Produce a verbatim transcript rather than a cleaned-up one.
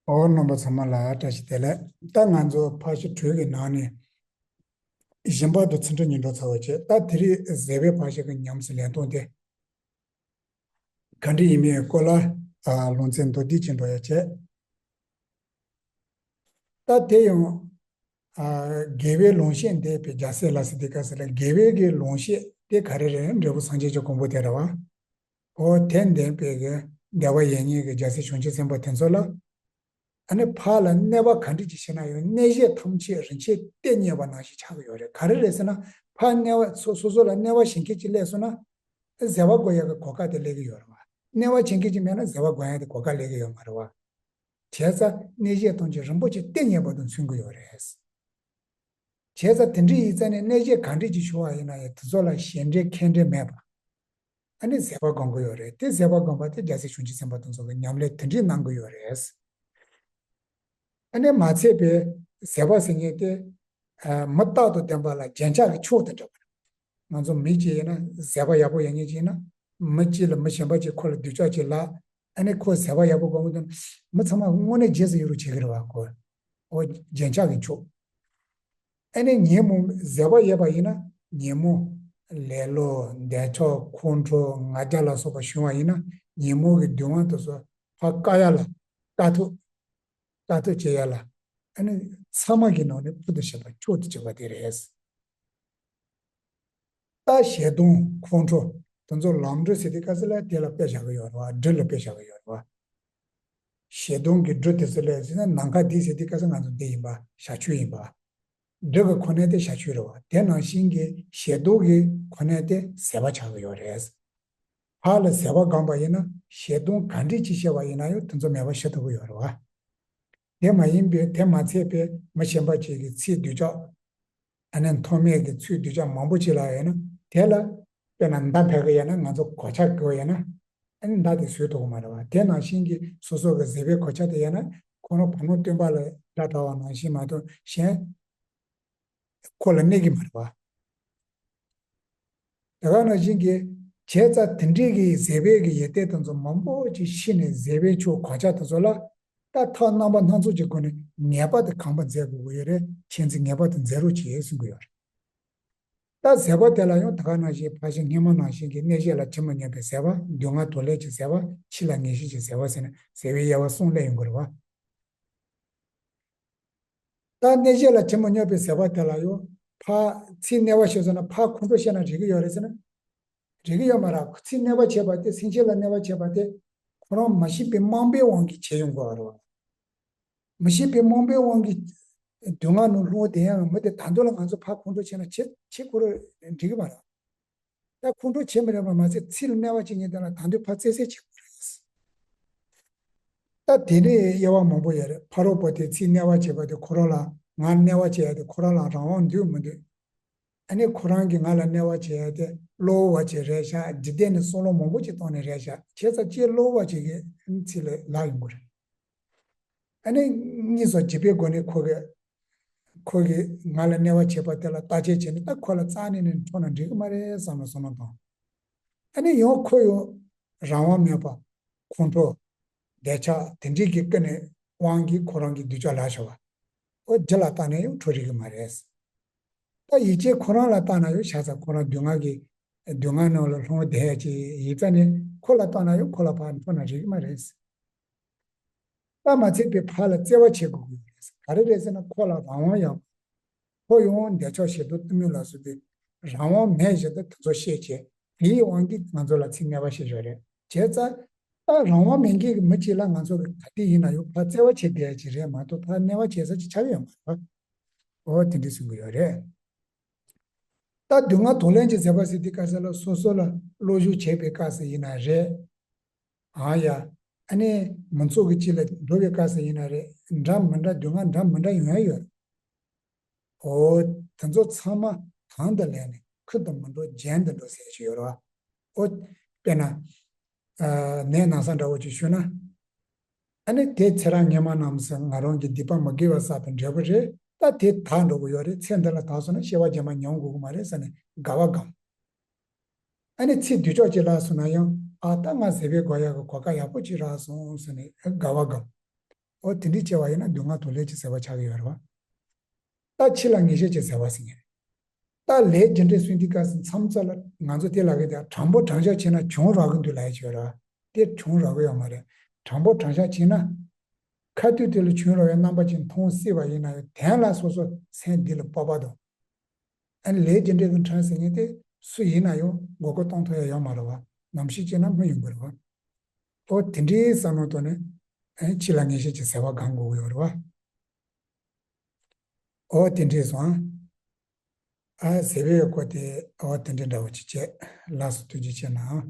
ཨོ། རྣམ་པ་ཚང་མ་ལ་བཀྲ་ཤིས་བདེ་ལེགས། ད་ང་ཚོ་ཕར་ཕྱོགས་དྲུག་གི་ནང་ནས་གཞན་པ་དང་ཚིག་འབྲུ་སྙན་སྒྲོན་ཚར་བ་བྱས། ད་དེ་རིང་ཟད་པའི་ཕར་ཕྱོགས་ཀྱི་ཉམས་སུ་ལེན་སྟངས་དེ། ག་འདྲ་ཡིན་མིན་སྐོར་ལ་ཨ་ལུང་ཚན་མདོར་བསྡུས་ཅིག་འགྲོ་ཡ་བྱས། ད་དེ་ཡང་ཨ་དགེ་བའི་ལོངས་སྤྱོད་འདས་པའི་རྒྱལ་སྲས་ལ་ཟེར་དུས་སྐབས་སུ་ལ། དགེ་བའི་གི་ལོངས་སྤྱོད་དེ་ག་རེ་རེད། འབྲས་བུ་སངས་རྒྱས་ཀྱི་གོ་འཕང་དེ་རེད་བ། འོ་དེ་འདས་པའི་གི་བདེ་བ་ཡོད་མཁན་གྱི་རྒྱལ་སྲས་བྱང་ཆུབ་སེམས་དཔའ་དེ་ཚོ་ལ། ཨ་ནི་ཕར་ལ་གནོད་པ་ག་འདྲ་ཅིག་བྱས་ན་ཡང་གནོད་བྱེད་ཐམས་ཅད་རིན་ཆེན་གཏེར་རྙེད་པ་ནང་བཞིན་ཆགས་ཀྱི་ཡོད་རེད། ག་རེ་རེད་ཟེར་ན། ཕར་གནོད་པ་སོ་སོ་སོ་ལ་གནོད་པ་བྱེད་མཁན་ཅིག་སླེབས་སོང་ན། ཟད་པ་འགོག་ཡག་གི་གོ་སྐབས་དེ་སླེབས་ཀྱི་ཡོད་རེད་བ། གནོད་པ་བྱེད་མཁན་ཅིག་མེད་ན་ཟད་པ་འགོག་ཡག་དེ་གོ་སྐབས་སླེབས་ཀྱི་ཡོད་མ་རེད་བ། བྱས་ཙང་གནོད་བྱེད་ཐམས་ཅད་རིན་པོ་ཆེ་གཏེར་རྙེད་པ་དང་མཚུངས་ཀྱི་ཡོད་རེད། བྱས་ཙང་དེ་འདྲ་ཡིན་ཙང་ནས་གནོད་བྱེད་ག་འདྲ་ཅིག་བྱུང་བ་ཡིན་ན་ཡང་དེ་ཚོ་ལ་ཞེ་འགྲས་ཁེངས་འདྲེན་མེད་པ། ཨ་ནི་ཟད་པ་སྒོམ་གྱི་ཡོད་རེད། དེ་ཟད་པ་སྒོམ་པ་དེ་རྒྱལ་སྲས་བྱང་ཆུབ་སེམས་དཔའ་དེ་ཚོ་གི་ཉམས་ལེན་དེ་འདྲ་གནང་གི་ཡོད་རེད། ཨ་ནི་མ་ཚད་པའི་ཟད་པ་ཟེར་མཁན་དེ། ཨ་མི་རྟག་ཏུ་ལྡན་པ་ལ་རྒྱན་ཆ་གི་མཆོག་དེ་འདྲ་བ་རེད། ང་ཚོ་མི་གཅིག་ཡིན་ན་ཟད་པ་ཡག་པོ་ཡོད་མཁན་ཅིག་ཡིན་ན། མི་གཅིག་ལ་མི་གཞན་པ་གཅིག་ཁོ་ལ་སྡུག་ཅག་ཅིག་ལབ། ཨ་ནི་ཁོ་ཟད་པ་ཡག་པོ་སྒོམ་གི་འདུག་ན། མི་ཚང་མ་དངོས་གནས་རྗེས་སུ་ཡི་རང་བྱེད་ཀྱི་རེད་བ་ཁོ། འོ་རྒྱན་ཆ་གི་མཆོག་ཨ་ནི་ཉོན་མོངས་ཟད་པ་ཡོད་པ་ཡིན་ན། ཉོན་མོངས་ལེ་ལོ་འདོད་ཆགས་ཁོང་ཁྲོ་ང་རྒྱལ་ལ་སོགས་པ་བྱུང་བ་ཡིན་ན། ཉོན་མོངས་ཀྱི་གདུང་བ་དེ་ཚོ་ཕར་བཀག་ཡ་ལ་དཀའ་ཐུབ། དཀའ་ཐུབ་བྱེད་ཡ་ལ། ཨ་ནི་ཚང་མ་གི་ནང་ནས་ཕུལ་དུ་བྱུང་བ་མཆོག་ཏུ་གྱུར་པ་དེ་རེད། ད་ཞེ་སྡང་ཁོང་ཁྲོ་དེ་ཚོ་ལམ་འགྲོ་ཟེར་དུས་སྐབས་སུ་ལ་དེ་ལ་དཔེ་བཞག་གི་ཡོད་རེད་བ། སྦྲུལ་ལ་དཔེ་བཞག་གི་ཡོད་རེད་བ། ཞེ་སྡང་གི་སྦྲུལ་དེ་ཚོ་ལ་ཟེར་ན། ནམ་མཁའ་འདི་ཟེར་དུས་སྐབས་སུ་ང་ཚོ་འདི་ཡིན་པ། བྱ་ཁྱུ་ཡིན་པ། སྦྲུལ་གྱི་ཁོ་ནའི་དེ་བྱ་ཁྱུ་རེད་བ། དེ་ནང་བཞིན་གྱི་ཞེ་སྡང་གི་ཁོ་ནའི་དེ་ཟད་པ་ཆགས་ཀྱི་ཡོད་རེད། ཕར་ལ་ཟད་པ་སྒོམ་པ་ཡིན་ན་ཞེ་སྡང་ག་འདྲ་ཅིག་བྱས་པ་ཡིན་ན་ཡང་དེ་ཚོ་མེད་པ་བྱེད་ཐུབ་ཀྱི་ཡོད་རེད་བ། དེ་མ་ཡིན་པའི་དེ་མ་ཚད་པའི་མི་གཞན་པ་ཅིག་གི་ཚིག་སྡུག་ཅག་ཨ་ནི་མཐོ་དམན་གྱི་ཚིག་སྡུག་ཅག་མང་པོ་ཅིག་ལབ་ཡོད་ན། དེ་ལ་དཔེར་ན་མདའ་འཕེན་གྱི་ཡོད་ན་ང་ཚོ་གོད་ཆག་གི་ཡོད་ན། ཨ་ནི་མདའ་དེ་བཟོད་ཐུབ་ཀྱི་མ་རེད་བ། དེ་ནང་བཞིན་གྱི་སོ་སོ་གི་ཟད་པའི་གོད་ཆག་དེ་ཡོད་ན། ཁོ་རང་བར་སྣང་སྟོང་པ་ལ་སྒྲ་བསྒྲགས་པ་ནང་བཞིན་མ་གཏོགས་གཞན་ཁོ་ལ་གནོད་ཀྱི་མ་རེད་བ། དེ་ག་ནང་བཞིན་གྱི་བྱས་ཙང་དེ་འདྲའི་གི་ཟད་པའི་གི་ཡོན་ཏན་དེ་ཚོ་མང་པོ་ཅིག་ཤེས་ནས། ཟད་པའི་ཆོས་གོད་ཆག་དེ་ཚོ་ལ་ད་ཐབས་རྣམ་པ་སྣ་ཚོགས་ཀྱི་སྒོ་ནས་ངེས་པར་དུ་ཁང་པ་མཛེས་དགོས་ཀྱི་ཡོད་རེད། ཁྱེད་ཚོས་ངེས་པར་དུ་མཛེས་རོགས་བྱེད་གསུང་གི་ཡོད་རེད། ད་ཟད་པ་དེ་ལ་ཡང་དེ་ག་ནང་བཞིན་ཕར་ཕྱིན་སྔོན་མ་ནང་བཞིན་གྱི་གནོད་བྱེད་ལ་ཇི་མི་སྙམ་པའི་ཟད་པ། སྡུག་བསྔལ་དང་ལེན་གྱི་ཟད་པ། ཕྱི་ལ་ངེས་ཤེས་ཀྱི་ཟད་པ་ཟེར་ནས་ཟད་པའི་དབྱེ་བ་གསུམ་སླེབས་ཡོང་གི་རེད་བ། ད་གནོད་བྱེད་ལ་ཇི་མི་སྙམ་པའི་ཟད་པ་དེ་ལ་ཡང་ཕར་ཚིག་གནོད་པ་བྱས་སོང་ན་ཕར་ཁོང་ཁྲོ་བྱས་ན་རིག་གི་ཡོད་རེད་ཟེར་ན། རིག་གི་ཡོད་མ་རེད། ཚིག་གནོད་པ་བྱས་པ་དེ། སེམས་ཅན་ལ་གནོད་པ་བྱས་པ་དེ་ཁོ་རང་མ་ཤེས་པའི་རྨོངས་པའི་དབང་གིས་བྱས་ཡོང་གི་ཡོད་རེད་བ། མ་ཤེས་པའི་རྨོངས་པའི་དབང་གིས་སྡུག་བསྔལ་ནང་ལྷུང་བསྡད་ཡོང་མི་དེ་ད་དུང་ལ་ང་ཚོ་ཕར་ཁོང་ཁྲོ་བྱས་ན་བྱེད་བྱེད་ཁོ་རང་འགྲིག་གི་མ་རེད། ད་ཁོང་ཁྲོ་བྱེད་མི་རན་པ་མ་ཟད་ཚིག་ལ་གནོད་པ་བྱེད་མཁན་དེ་ལ་ད་དུང་ཕར་བཙན་ཤེད་བྱེད་དགོས་རེད། ད་དེ་ནས་དབྱེ་བ་མང་པོ་ཡོད་རེད། ཕ་རོལ་པོ་དེ་ཚིག་གནོད་པ་བྱེད་པ་དེ་ཁོ་རང་ལ། ང་གནོད་པ་བྱེད་ཡ་དེ་ཁོ་རང་ལ་རང་དབང་འདུག་མི་འདུག་ཨ་ནི་ཁོ་རང་གིས་ང་ལ་གནོད་པ་བྱེད་ཡ་དེ་བློ་བ་ཅིག་རེད་ཤག་འཇིག་རྟེན་ནས་བསམ་བློ་མང་པོ་ཅིག་བཏང་ནས་རེད་ཤག་བྱས་ཙང་ཅིག་བློ་བ་ཅིག་གི་ཚིག་ལ་ལབ་ཡོང་གི་རེད། ཨ་ནི་གཉིས་སུ་འབྱེད་པའི་སྒོ་ནས་ཁོ་གིས་ཁོ་གིས་ང་ལ་གནོད་པ་བྱེད་པ་དེ་ལ་བརྟག་དཔྱད་བྱས་ནས། ད་ཁོ་ལ་རྩ་ནས་ནས་ཁྲོ་ན་འགྲིག་གི་མ་རེད་བསམ་ལ་བསམ་བློ་བཏང་། ཨ་ནི་ཡང་ཁོ་ཡང་རང་དབང་མེད་པ། ཁོང་ཁྲོ། འདོད་ཆགས་དེ་འདྲའི་གི་ཀུན་ནས་དབང་གིས་ཁོ་རང་གི་སྡུག་ཅག་ལབ་བཞག་པ། ཨོ་རྒྱུ་ལ་བརྟགས་ནས་ཡང་ཁྲོ་རིག་གི་མ་རེད། ད་ཡིད་ཆེས་ཁོ་རང་ལ་བརྟགས་ན་ཡང་བྱས་ཙང་ཁོ་རང་སྡུག་བསྔལ་གྱི་སྡུག་བསྔལ་ནང་ལ་ལྷུང་བསྡད་ཡ་ཅིག་ཡིན་ཙང་ནས། ཁོ་ལ་བརྟགས་ན་ཡང་ཁོ་ལ་ཕར་ཁྲོ་ན་འགྲིག་གི་མ་རེད། ད་མ་ཚད་པའི་ཕར་ལ་བརྩེ་བ་བྱེད་དགོས་ཀྱི་ཡོད་རེད། ག་རེ་རེད་ཟེར་ན་ཁོ་ལ་རང་དབང་ཡོད། ཁོ་ཡང་འདོད་ཆགས་ཞེ་སྡང་གཏི་མུག་ལ་སོགས་པའི་རང་དབང་མེད་བཞིན་དུ་དེ་ཚོ་བཤད་བྱས། དེའི་དབང་གིས་ང་ཚོ་ལ་ཚིག་གནོད་པ་བྱེད་ཀྱི་ཡོད་རེད། བྱས་ཙང་ད་རང་དབང་མེད་མཁན་གྱི་མི་གཅིག་ལ་ང་ཚོ་གི་ག་དུས་ཡིན་ན་ཡང་ཕར་བརྩེ་བ་བྱེད་བསྡད་ཡ་ཅིག་རེད་མ་གཏོགས་ཕར་གནོད་པ་བྱེད་ས་ཅིག་ཆགས་ཡོད་མ་རེད། འོ་དེ་འདྲ་གསུང་གི་ཡོད་རེད། ད་སྡུག་བསྔལ་དང་ལེན་གྱི་ཟད་པ་ཟེར་དུས་སྐབས་སུ་ལ་སོ་སོ་ལ་བློ་ཞུགས་བྱེད་པའི་སྐབས་སུ་ཡིན་ན་རེད། ཨང་ཡ། ཨ་ནི་མི་ཚོགས་ཀྱི་དཀྱིལ་ལ་འགྲོ་བའི་སྐབས་སུ་ཡིན་ན་རེད། འདྲ་མི་འདྲ་སྡུག་བསྔལ་འདྲ་མི་འདྲ་ཡོང་ཡ་ཡོད། འོ། དེ་ཚོ་ཚང་མ་གང་དུ་ལེན་ནས་ཁུར་དུ་མི་འགྲོ་རྒྱན་དུ་འགྲོ་ཟེར་ཞིག་ཡོད་རེད་བ། འོ། དཔེར་ན། ཨ། ནད་ན་ཚ་འདྲ་བོ་ཅིག་ཞུས་ན། ཨ་ནི་དེ་ཚེ་རབས་སྔོན་མ་རྣམས་སུ་ང་རང་གིས་སྡིག་པ་མི་དགེ་བ་བསགས་པའི་འབྲས་བུ་རེད། ད་དེ་དག་འགྲོ་གི་ཡོད་རེད། ཚེ་འདི་ལ་དག་སོང་ན་སྐྱེ་བ་རྗེས་མ་མྱོང་དགོས་ཀྱི་མ་རེད་ཟེར་ནས་དགའ་བ་སྒོམ། ཨ་ནི་ཚིག་སྡུག་ཅག་ཅིག་ལབ་སོང་ན་ཡང་། ཨ། ད་ང་ཟད་པའི་འགོག་ཡག་གི་གོ་སྐབས་ཡག་པོ་ཅིག་རག་སོང་ཟེར་ནས་དགའ་བ་སྒོམ། ཨོ་དེ་འདྲའི་བྱས་པ་ཡིན་ན་སྡུག་བསྔལ་དང་ལས་ཀྱི་ཟད་པ་ཆགས་ཀྱི་ཡོད་རེད་བ། ད་འཆི་ལ་ངེས་ཤེས་ཀྱི་ཟད་པ་ཟེར་མཁན་རེད། ད་ལས་རྒྱུ་འབྲས་གསུམ་དེའི་སྐབས་སུ་མཚམས་མཚམས་ལ་ང་ཚོ་དེ་ལ་གི་ད་དྲང་པོ་དྲང་བཞག་བྱས་ན་བྱུང་རག་གི་འདུག་ལབ་ཡ་ཅིག་ཡོད་རེད་བ། དེ་བྱུང་རག་གི་ཡོད་མ་རེད། དྲང་པོ་དྲང་བཞག་བྱས་ན། ཁ་ཐུག་དེ་ལ་བྱུང་རག་ཡ་རྣམ་པ་ཅིག་མཐོང་སྲིད་པ་ཡིན་ན་ཡང་དོན་ལ་སོ་སོ་སེམས་འདི་ལ་སྤོབས་པ་དང་། ཨ་ནི་ལས་རྒྱུ་འབྲས་ཀྱི་འཕྲང་ཟེར་མཁན་དེ་སུ་ཡིན་ན་ཡང་མགོ་སྐོར་གཏོང་ཐུབ་ཡ་ཡོད་མ་རེད་བ། ནམ་ཞིག་ཅིག་ན་མི་ཡོང་གི་རེད་བ། ཨོ་དེ་འདྲའི་བསམ་བློ་བཏང་ནས་ཨ་ནི་འཆི་ལ་ངེས་ཤེས་ཀྱི་ཟད་པ་སྒོམ་དགོས་ཀྱི་ཡོད་རེད་བ། ཨོ་དེ་འདྲའི་སོང་ཨ། ཨ་ཟད་པའི་སྐོར་དེ་ཨོ་དེ་འདྲའི་འདྲ་བོ་ཅིག་བྱས། ལགས་སོ། ཐུགས་རྗེ་ཆེ་གནང་།